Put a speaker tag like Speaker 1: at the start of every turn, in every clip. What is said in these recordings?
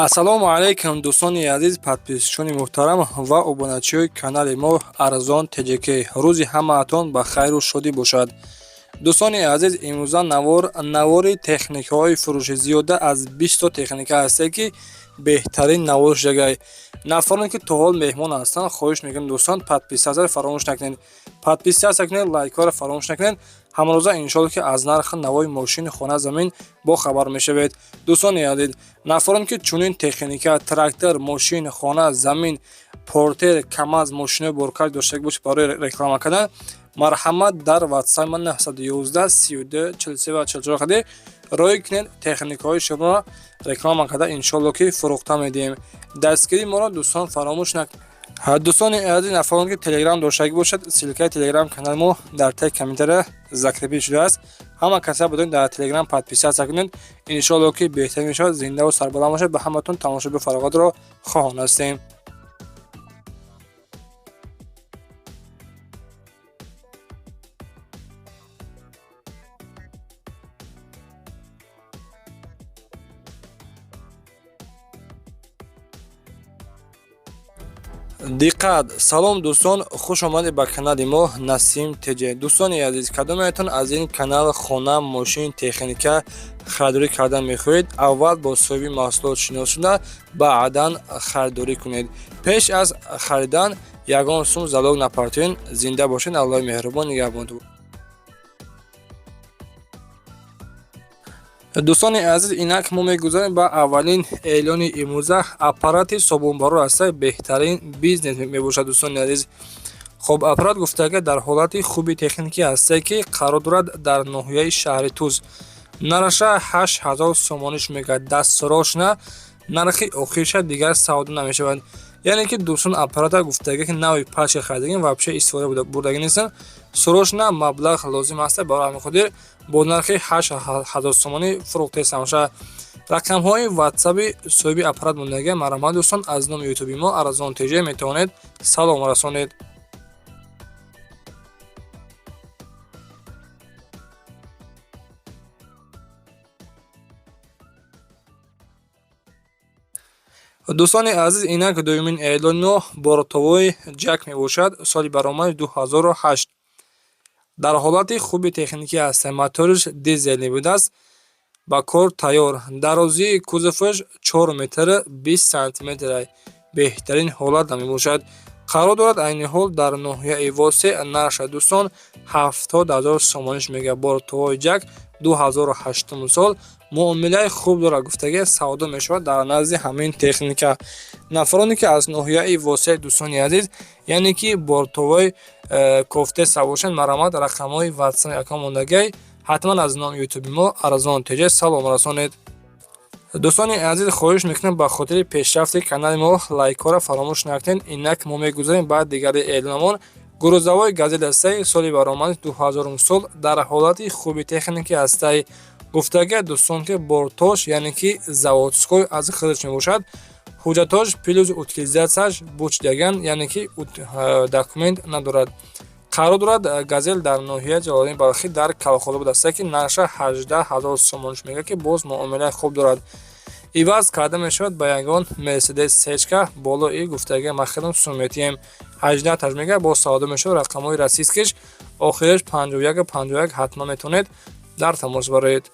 Speaker 1: Ассалому алайкум, дӯстони азиз, подписчикони муҳтарам ва обуначиҳои канали мо Арзон ТЖК. Рӯзи ҳамаатон ба хайру шодӣ бошад. Дӯстони азиз, имрӯза навор навори техникаҳои фурӯши, зиёда аз 20 техника ҳасте, ки беҳтарин навор шудагай. Нафароне ки то ҳол меҳмон ҳастанд, хоҳиш мекунем, дӯстон, подписаться фаромӯш накунед, подписаться кунед, лайкҳоро фаромӯш накунед. Ҳамрӯза, иншоалло, ки аз нархи навои мошин, хона, замин бохабар мешавед. Дӯстони азиз, нафароне ки чунин техника, трактор, мошин, хона, замин, портер, КамАЗ, мошинои боркаш доштагӣ бошед барои реклама кардан, марҳамат, дар ватсап ман 911 32 43 ва 44 қади роӣ кунед. Техникаҳои шуморо реклама карда, иншоалло, ки фурӯхта медиҳем. Дастгирии моро, дӯстон, фаромӯш накунед. Дӯстони азиз, нафароне ки телеграм доштагӣ бошад, ссылкаи телеграм канали мо дар таи комментария закрепить шудааст. Ҳама каса будем, дар телеграм подписаться кунед. Иншоалло, ки беҳтарин мешавад. Зиндаву сарбаланд бошад. Ба ҳаматон тамошоби фароғатро хоҳон ҳастем. Диққат! Салом, дӯстон, хуш омадед ба канали мо Насим ТЖ. Дӯстони азиз, кадометон аз ин канал хона, мошин, техника харидорӣ кардан мехоҳед, аввал бо соҳиби маҳсулот шинос шуда, баъдан харидорӣ кунед. Пеш аз харидан ягон сум залог напартоед. Зинда бошед, Аллоҳи меҳрубон нигаҳбонтон. Дӯстони азиз, инак мо мегузарем ба аввалин эълони имрӯза. Аппарати собунбарор аста, беҳтарин бизнес мебошад, дӯстони азиз. Хоб, аппарат гуфтага дар ҳолати хуби техникӣ ҳасте, ки қарор дорад дар ноҳияи шаҳри Туз. Нархша 8000 сомониш мегӯяд. Дастсорошна, нархи охирша, дигар савдо намешавад. Яъне ки, дӯстон, аппарата гуфтага, ки нави пачка харидагим, вообще истифода бурдагӣ нестанд. Срочно маблағ лозим аста, барои ҳамин хотир бо нархи 8000 сомонӣ фурӯхтесамша. Рақамҳои ватсаби соҳиби аппарат мондага. Марҳамат, дӯстон, аз номи ютуби мо Арзон ТЖ метавонед салом расонед. Дӯстони азиз, инак дуюмин эълони мо бортовой ЖАК мебошад. Соли баромади 2008, дар ҳолати хуби техникӣ аст. Моториш дизелӣ будааст, ба кор тайёр. Дарозии кузоваш 4 метр 20 сантиметр, беҳтарин ҳолат мебошад. Қарор дорад айни ҳол дар ноҳияи Восе. Нархша, дӯстон, 70 000 сомониш мегӯяд. Бортовой ЖАК, 2008 сол, муомилаи хуб дорад, гуфтагӣ савдо мешавад дар назди ҳамин техника. Нафароне ки аз ноҳияи Восе, дӯстони азиз, яъне ки бортовой кофтеса бошанд, марҳамат, рақамҳои ватсап якон мондагай, ҳатман аз номи ютуби мо Арзон ТЖ салом расонед. Дӯстони азиз, хоҳиш мекунам, ба хотири пешрафти канали мо лайкҳоро фаромӯш накунед. Инак мо мегузарем ба дигари эълономон. Грузовой Газель астаи, соли баромади 2000 сол, дар ҳолати хуби техникӣ ҳастай. Гуфтага, дӯстон, ки бортош, яъне ки заводской аз худаш мебошад. Ҳуҷҷатош плюс утилизатсияш бучдаган, яъне ки документ надорад. Қарор дорад Газель дар ноҳияи Ҷалолиддини Балхӣ, дар Калхозобод аста, ки нархша 18 000 сомониш мегӯяд, ки боз муомилаи хуб дорад. Иваз карда мешавад ба ягон Мерседес сечка болои. Гуфтага махелам сум метиҳем, 18 таш мегӯяд, боз савдо мешавад. Рақамҳои российскиш охираш 51 51, ҳатман метавонед дар тамос бароед.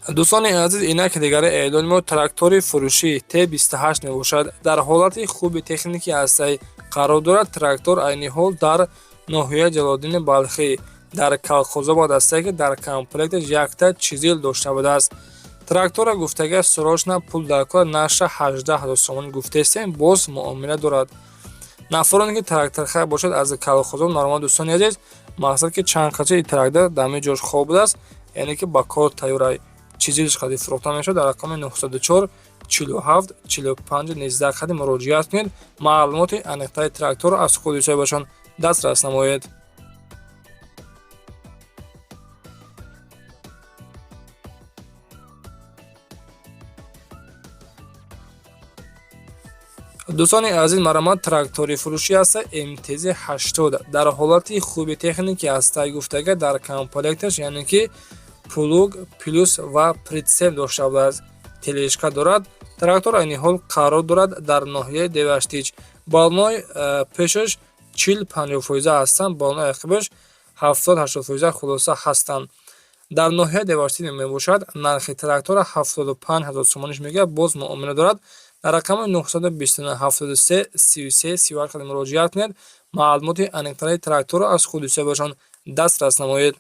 Speaker 1: Дӯстони азиз, инак дигари эълони мо трактори фурӯшӣ Т28 мебошад. Дар ҳолати хуби техникӣ ҳастай. Қарор дорад трактор айни ҳол дар ноҳияи Ҷалолиддини Балхӣ, дар Калхозобод астае, ки дар комплекташ якта чизил дошта будааст. Трактора гуфтага срочно пул дар кор, нархша 18 000 сомонӣ гуфтестем, боз муомила дорад. Нафароне ки тракторхар бошад аз Калхозобод, марҳамат, дӯстони азиз. Мақсад ки чанд қачаи трактор дар ҳамин ҷош хоб будааст, яъне ки ба кор тайёрай. Чизилш қади фурӯхта мешавад. Дар рақами 904 47 45 19 қади муроҷиат кунед, маълумоти аниқтари тракторро аз худи соҳибашон дастрас намоед. Дӯстони азиз, марҳамат, трактори фурӯшӣ ҳаста МТЗ 80, дар ҳолати хуби техникӣ ҳаста. Гуфтага, дар комплекташ, яъне ки плуг плюс ва прицеп дошта будааст, тележка дорад. Трактор айни ҳол қарор дорад дар ноҳияи Деваштич. Баллонои пешаш 40-50 фоиза ҳастанд, баллонои ақибаш 70-80 фоиза, хулоса, ҳастанд. Дар ноҳияи Деваштич мебошад. Нархи трактора 75 000 сомониш мегӯяд, боз муомила дорад. Дар рақами 929 73 33 38 муроҷиат кунед, маълумоти аниқтари тракторро аз худи соҳибашон дастрас намоед.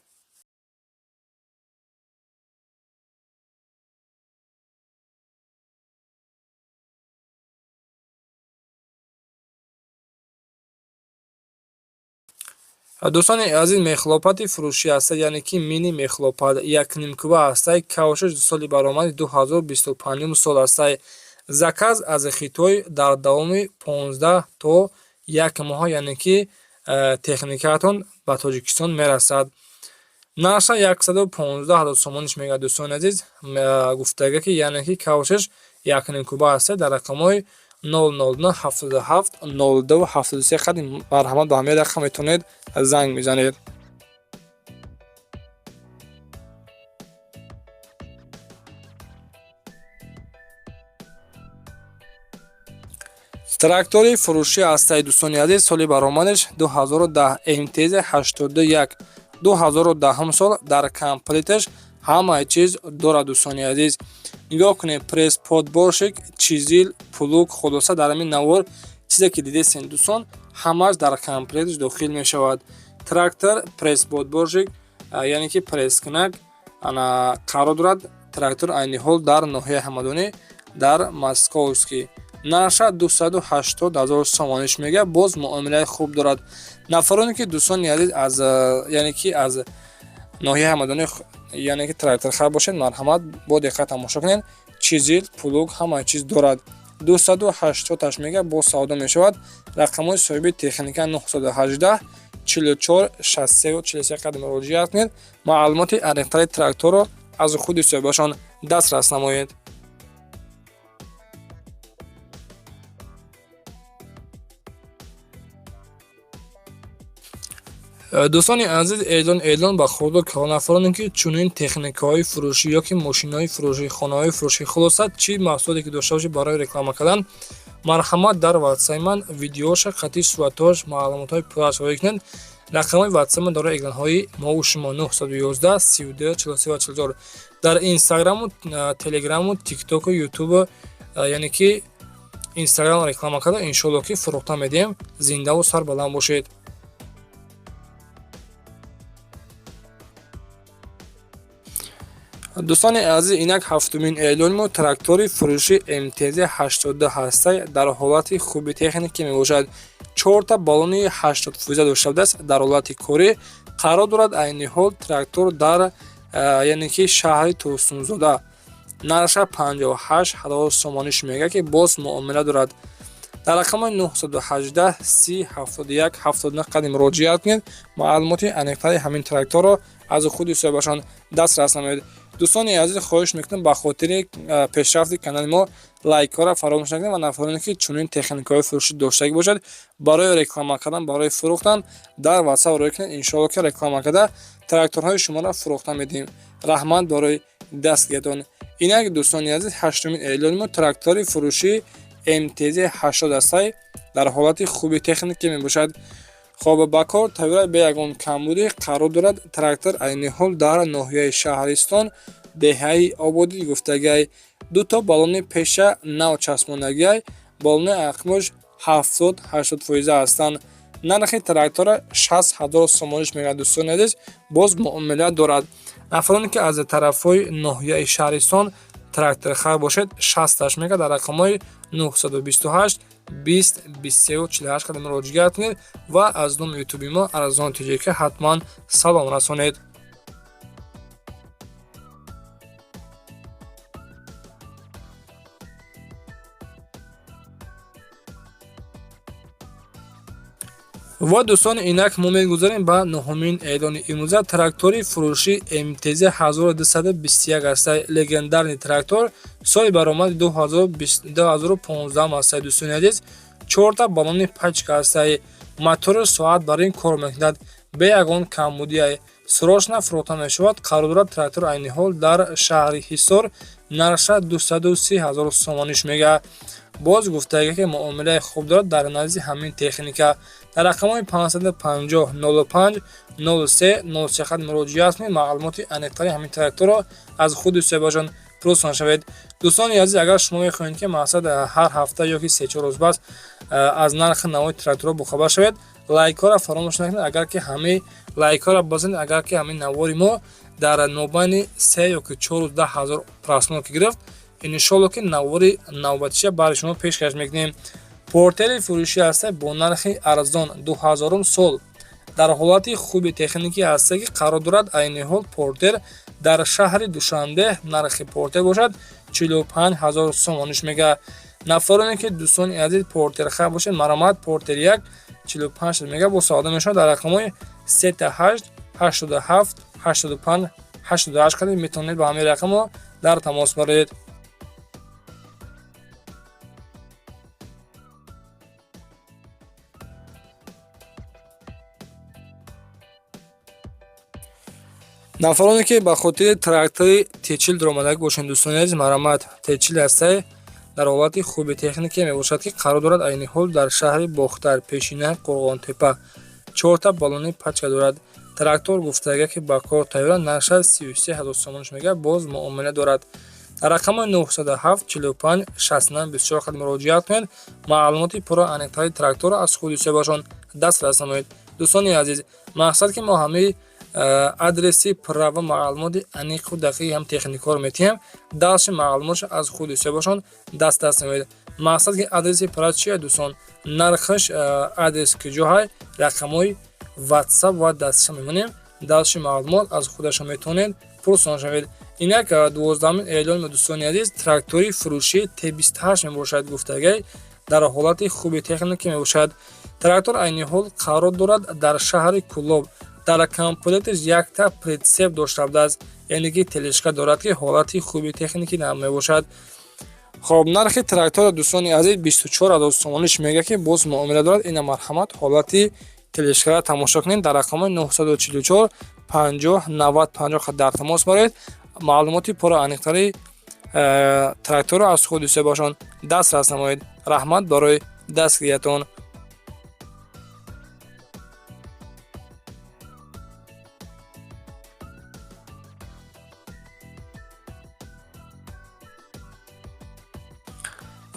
Speaker 1: Дӯстони азиз, мехлопади фурӯшӣ ҳаста, яъне ки мини мехлопад, якнимкуба ҳастай, кавшаш, соли баромади 2025 сол ҳастай. Заказ аз Хитой, дар давоми 15 то як моҳ, яъне ки техникаатон ба Тоҷикистон мерасад. Нархша 115 000 сомониш мегӯяд. Дӯстони азиз, гуфтага ки, яъне ки кавшаш якнимкуба ҳастай. Дар рақамҳои 009 77 02 73 қадим, марҳамат, ба ҳамин рақам метавонед занг мезанед. Трактори фурӯшӣ ҳастаи, дӯстони азиз, соли баромадаш 2010, МТЗ 81, 2010 сол. Дар комплекташ ҳамаи чиз дорад. Дӯстони азиз, нигоҳ кунед: пресс подборщик, чизил, плуг, хулоса, дар ҳамин навор чизе ки дидесен, дӯстон, ҳамааш дар комплекташ дохил мешавад. Трактор пресс подборщик, яъне ки пресскунак ана қарор дорад. Трактор айни ҳол дар ноҳияи Ҳамадонӣ, дар Московский. Нархша 280 000 сомониш мегӯяд, боз муомилаи хуб дорад. Нафароне ки, дӯстони азиз, аз, яъне ки аз ноҳияи Ҳамадонӣ, яъне ки тракторхар бошед, марҳамат, бо диққат тамошо кунед. Чизил, плуг, ҳамаи чиз дорад. 280-аш мегӯяд, боз савдо мешавад. Рақамҳои соҳиби техника 918 44 63 43 қадр муроҷиат кунед, маълумоти аниқтари тракторро аз худи соҳибашон дастрас намоед. Дӯстони азиз, эълон ба хурду калон. Нафароне ки чунин техникаҳои фурӯшӣ ё ки мошинаҳои фурӯшӣ, хонаҳои фурӯшӣ, хулоса, чӣ маҳсулоте ки дошта бошед барои реклама кардан, марҳамат, дар ватсаи ман видеоша қатъи суратҳош, маълумотҳои пурраш ворид кунед. Рақамҳои ватсаи ман дорои экранҳои мову шумо: 911 32 43 ва 44. Дар Инстаграму Телеграму Тиктоку Ютубу, яъне ки Инстаграм реклама карда, иншоалло, ки фурӯхта медиҳем. Зиндаву сарбаланд бошед. Дӯстони азиз, инак ҳафтумин эълони мо трактори фурӯши МТЗ 82 ҳастай, дар ҳолати хуби техникӣ мебошад. Чорта баллони 80 фоиза дошта будааст, дар ҳолати корӣ қарор дорад. Айни ҳол трактор дар, яъне ки шаҳри Турсунзода. Нархша 58 000 сомониш мегӯяд, ки боз муомила дорад. Дар рақамҳои 918 30 71 79 қадр муроҷиат кунед, маълумоти аниқтари ҳамин тракторро аз худи соҳибашон дастрас намоед. Дӯстони азиз, хоҳиш мекунам, ба хотири пешрафти канали мо лайкҳоро фаромӯш накунед ва нафароне ки чунин техникаҳои фурӯшӣ доштагӣ бошад барои реклама кардан, барои фурӯхтан, дар ватсап рӯй кунед. Иншоалло, ки реклама карда тракторҳои шуморо фурӯхта медиҳем. Раҳмат барои дастгиритон. Инак, дӯстони азиз, ҳаштумин эълони мо трактори фурӯшии МТЗ 80 астай, дар ҳолати хуби техникӣ мебошад. Хоб, ба кор тайёра, бе ягон камбудӣ қарор дорад. Трактор айни ҳол дар ноҳияи Шаҳристон, деҳаи Ободӣ гуфтагиай. Дуто баллони пеша нав часпондагиай, баллони ақибош 70-80 фоиза ҳастанд. Нархи трактора 60 000 сомониш мегӯяд. Дӯстони азиз, боз муомила дорад. Нафароне ки аз тарафҳои ноҳияи Шаҳристон тракторхар бошед, 60-аш мегӯяд. Дар рақамҳои 928 20 23 48 қадр муроҷиат кунед ва аз номи ютуби мо Арзон Тиҷика ҳатман салом расонед. Ва дӯстон, инак мо мегузарем ба нуҳумин эълони имрӯза. Трактори фурӯши МТЗ 1221 ҳастай, легендарный трактор, соли баромади 2015 ҳастай. Дӯстони азиз. Чорта баллони пачка ҳастай. Мотори соат бар ин кор мекунад, бе ягон камбудиай. Срочно фурӯхта мешавад. Қарор дорад трактор айни ҳол дар шаҳри Ҳисор, нархша 230 ҳазор сомониш мега. Боз гуфтага, ки муомилаи хуб дорад дар назди ҳамин техника. Дар рақамҳои 550 05 03 03 хат муроҷиат кунед, маълумоти аниқтари ҳамин тракторро аз худи соҳибашон пурсон шавед. Дӯстони азиз, агар шумо мехоҳед, ки мақсад ҳар ҳафта ё ки 3-4 рӯз пас аз нархи навои тракторҳо бохабар шавед, лайкҳоро фаромӯш накунед. Агар ки ҳамаи лайкҳоро бизанед, агар ки ҳамин навори мо дар мобайни 3 ё ки 4 рӯз 10 000 просмотр гирифт, иншолло, ки навори навбатиша барои шумо пешкаш мекунем. Портери фурӯшӣ ҳаста бо нархи арзон, 2000 сол, дар ҳолати хуби техникӣ ҳаста, ки қарор дорад айни ҳол Портер дар шаҳри Душанбе. Нархи Портер бошад 45 ҳазор сомониш мега. Нафароне ки, дӯстони азиз, Портер хар бошед, марҳамат, Портер як 45 мега, бо савдо мешавад. Дар рақамҳои 3 8 87 85 88 қадим метавонед ба ҳамин рақамҳо дар тамос баред. Нафароне ки ба хотири трактори Т40 дуромадаг бошанд, дӯстони азиз, марҳамат, Т40 ҳастай, дар ҳолати хуби техникӣ мебошад, ки қарор дорад айни ҳол дар шаҳри Бохтар, пешина Қурғонтепа. Чорта баллони пачка дорад. Трактор гуфтага, ки ба кор тайёра, нархаш 33 ҳазор сомониш мега, боз муомила дорад. Дар рақамҳои 907 45 69 24 хат муроҷиат кунед, маълумоти пурра аниқтари тракторро аз худи соҳибашон дастрас намоед. Дӯстони азиз, мақсад ки мо ҳамаи адреси пурра ва маълумоти аниқу дақиқи ҳам техникаро метиҳем, дальше маълумотшо аз худи соҳибашон дастрас намоед. Мақсад ки адреси пурра чия, дӯстон? Нархаш, адрес куҷоҳай, рақамҳои Ватсап ва дастша мемонем. Дальше маълумот аз худашон метавонед пурсон шавед. Инак, 12-умин эълон, дӯстони азиз, трактори фурӯшии Т28 мебошад. Гуфтагай, дар ҳолати хуби техникӣ мебошад. Трактор айни ҳол қарор дорад дар шаҳри Кӯлоб. Дар комплекташ якта прицеп дошта будааст, яъне ки тележка дорад, ки ҳолати хуби техникӣ мебошад. Хоб, нархи трактора, дӯстони азиз, 24 ҳазор сомониш мега, ки боз муомила дорад. Ина, марҳамат, ҳолати тележкара тамошо кунед. Дар рақамҳои 944 50 90 50 дар тамос баред, маълумоти пурра аниқтари тракторро аз худи соҳибашон дастрас намоед. Раҳмат барои дастгириятон.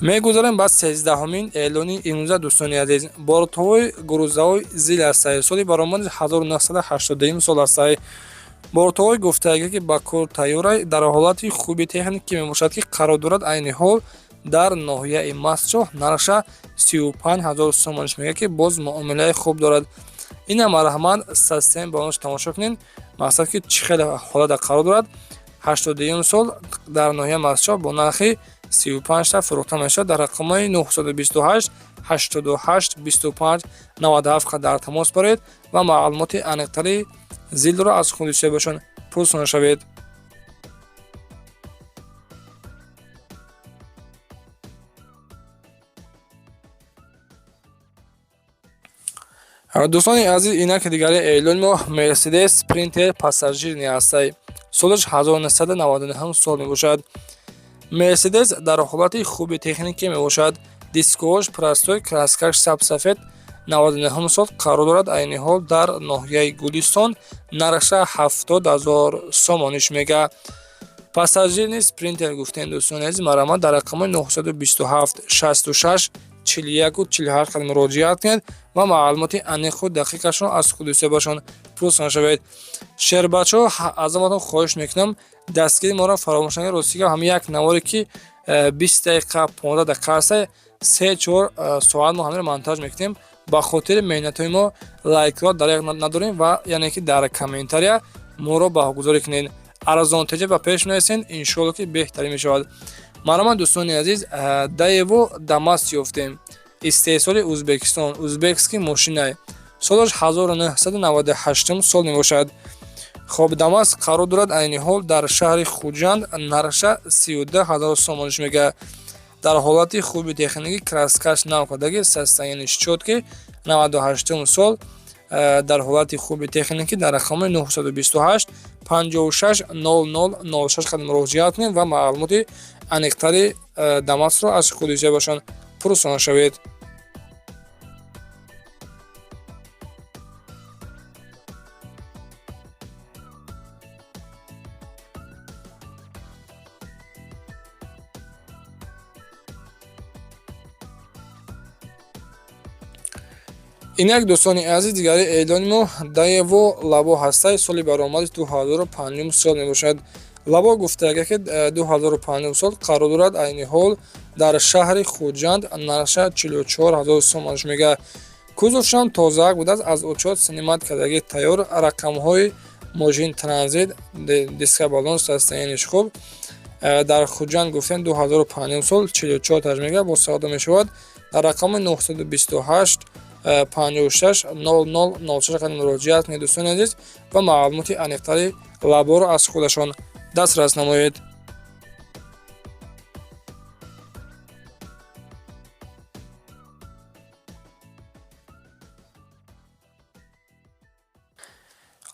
Speaker 1: Мегузарем ба 13-ҳумин эълони имрӯза, дӯстони азиз. Бортовой грузовой ЗИЛ ҳастай, соли баромади 1981 сол ҳастай. Бортовой гуфтага, ки ба кор тайёрай, дар ҳолати хуби техникӣ мебошад, ки қарор дорад айни ҳол дар ноҳияи Мастчоҳ. Нархша 35 ҳазор сомониш мега, ки боз муомилаи хуб дорад. Ина, марҳамат, састем ба онш тамошо кунед. Мақсад ки чӣ хеле ҳолата қарор дорад. 81 сол, дар ноҳияи Мастчоҳ, бо нархи 35 та фурӯхта мешавад. Дар рақамҳои 928 88 25 97 дар тамос баред ва маълумоти аниқтари ЗИЛро аз худи соҳибашон пурсон шавед. Дӯстони азиз, инак дигари эълони мо Мерседес Спринтер пассажирный ҳастай, солаш 1999 сол мебошад. Мерседес дар ҳолати хуби техникӣ мебошад. Дисковош простой, краскаш сабсафед. 99 сол, қарор дорад айни ҳол дар ноҳияи Гулистон. Нархша 70 ҳазор сомониш мега. Пассажирный Спринтер гуфтем, дӯстони азиз, марҳамат, дар рақамҳои 927 66 41 48 қад муроҷиат кунед ва маълумоти аниқу дақиқашро аз худи соҳибашон пурсон шавед. Шербачаҳо, аз ҳаматон хоҳиш мекунам, дастгири моро фаромӯш накунед. Ростига, ҳама як наворе ки 20 дақиқа, 15 дақиқа аста, 3-4 соат мо ҳамаро монтаж мекунем. Ба хотири меҳнатҳои мо лайкро дареғ надорем ва яъне ки дар комментария моро баҳогузорӣ кунед. Арзонтеҷа ба пеш нависен, иншоалло, ки беҳтарин мешавад. Марҳамат, дӯстони азиз, Даеву Дамас ёфтем, истеҳсоли Ӯзбекистон, узбекский мошинай, солаш 1998 сол мебошад. Хоб, Дамас қарор дорад айни ҳол дар шаҳри Хуҷанд. Нархша 32 ҳазор сомониш мега. Дар ҳолати хуби техникӣ, краскаш нав кардаги, состояниш чёткий, 98 сол, дар ҳолати хуби техникӣ. Дар рақами 928 56 00 06 қадам муроҷиат кунед ва маълумоти аниқтари Дамасро аз худи соҳибашон пурсон шавед. Инак, дӯстони азиз, дигари эълони мо Даево Лабо ҳастай, соли баромади 2005 сол мебошад. Лабо гуфтага, ки 2005 сол, қарор дорад айни ҳол дар шаҳри Хуҷанд, нарха 44 000 сомонаш мега. Кузовшам тозаак будааст, аз учёт снимать кардаги тайёр, рақамҳои мошин транзит, диска баллон, состояниш хуб. Дар Хуҷанд гуфтем, 2005 сол, 44 таш мега, бо савдо мешавад. Дар рақами 928 56 00 06 қадам муроҷиат кунед, дӯстони азиз, ва маълумоти аниқтари Лаборо аз худашон дастрас намоед.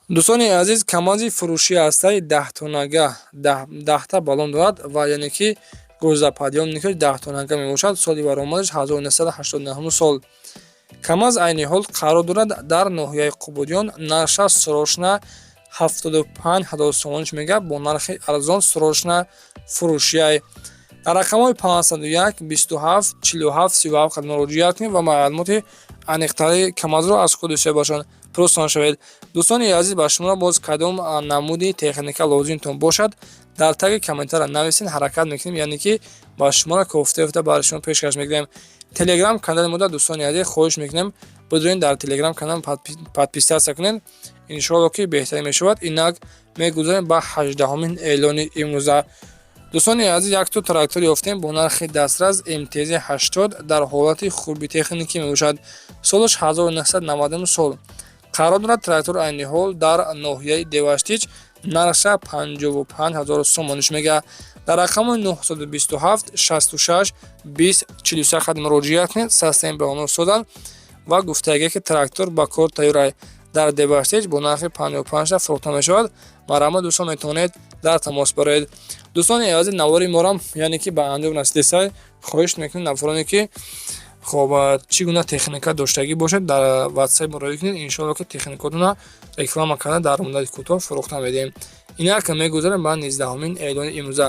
Speaker 1: Дӯстони азиз, Камази фурӯшӣ ҳастаи 10 тоннага, 10 та баллон дорад ва яъне ки грузоподъёмникаш 10 тоннага мебошад. Соли баромадаш 1989 сол. Камаз айни ҳол қарор дорад дар ноҳияи Қубодиён, нархаш срочно 75 ҳазор сомониш мега, бо нархи арзон, срочно фурӯшияй. Дар рақамҳои 501 27 47 37 қад муроҷиат кунед ва маълумоти аниқтари Камазро аз худи соҳибашон пурсон шавед. Дӯстони азиз, ба шуморо боз кадом намуди техника лозимтон бошад, дар таги комментария нависед, ҳаракат мекунем, яъне ки ба шуморо кофта ёфта барои шумо пешкаш мекунем. Телеграм канали мода, дӯстони азиз, хоҳиш мекунем, бидурен дар телеграм канал подписаться кунед, иншоалло ки беҳтарин мешавад. Инак мегузарем ба 18-ҳумин эълони имрӯза. Дӯстони азиз, якто трактор ёфтем бо нархи дастрас, МТЗ 80, дар ҳолати хуби техникӣ мебошад. Солаш 1990 сол. Қарор дорад трактор айни ҳол дар ноҳияи Деваштич, нарха 55 ҳазор сомониш мега. Дар рақами 927 66 20 43 хат муроҷиат кунед. Состояни ба созанд ва гуфтагие, ки трактор ба кор тайёр, дар Деваштич бо нархи 55 фурӯхта мешавад. Марҳамат, дӯстон, метавонед дар тамос бароед. Дӯстони азиз, навори морам яъне ки ба анҷом расидесай. Хоҳиш мекунем, нафароне ки хоб чӣ гуна техника доштагӣ бошад, дар ватсап муроҷиат кунед, иншоалло ки техникотона реклама карда, дар муддати кӯтоҳ фурӯхта медиҳем. Инак мегузарем ба 19-ҳумин эълони имрӯза.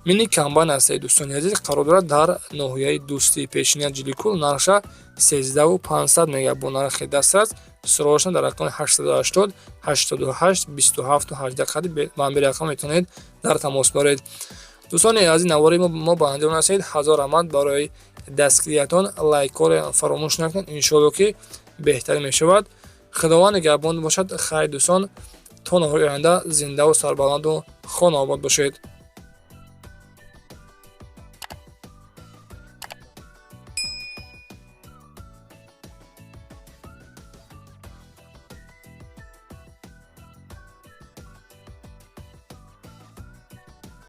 Speaker 1: Мини комбайн ҳастаи, дӯстони азиз, қарор дорад дар ноҳияи Дӯстӣ, пешина Ҷиликул, нархша 13 500 мега, бо нархи дастрас, суроғашон дар рақами 880 88 27 18 қади ба рақам метавонед дар тамос баред. Дӯстони азиз, навори мо ба анҷом расид. Ҳазор раҳмат барои дастгириятон, лайкҳоро фаромӯш накунед, иншоалло ки беҳтарин мешавад. Худованд нигаҳбон бошад. Хайр, дӯстон, то навори оянда зиндаву сарбаланду хонаобод бошед.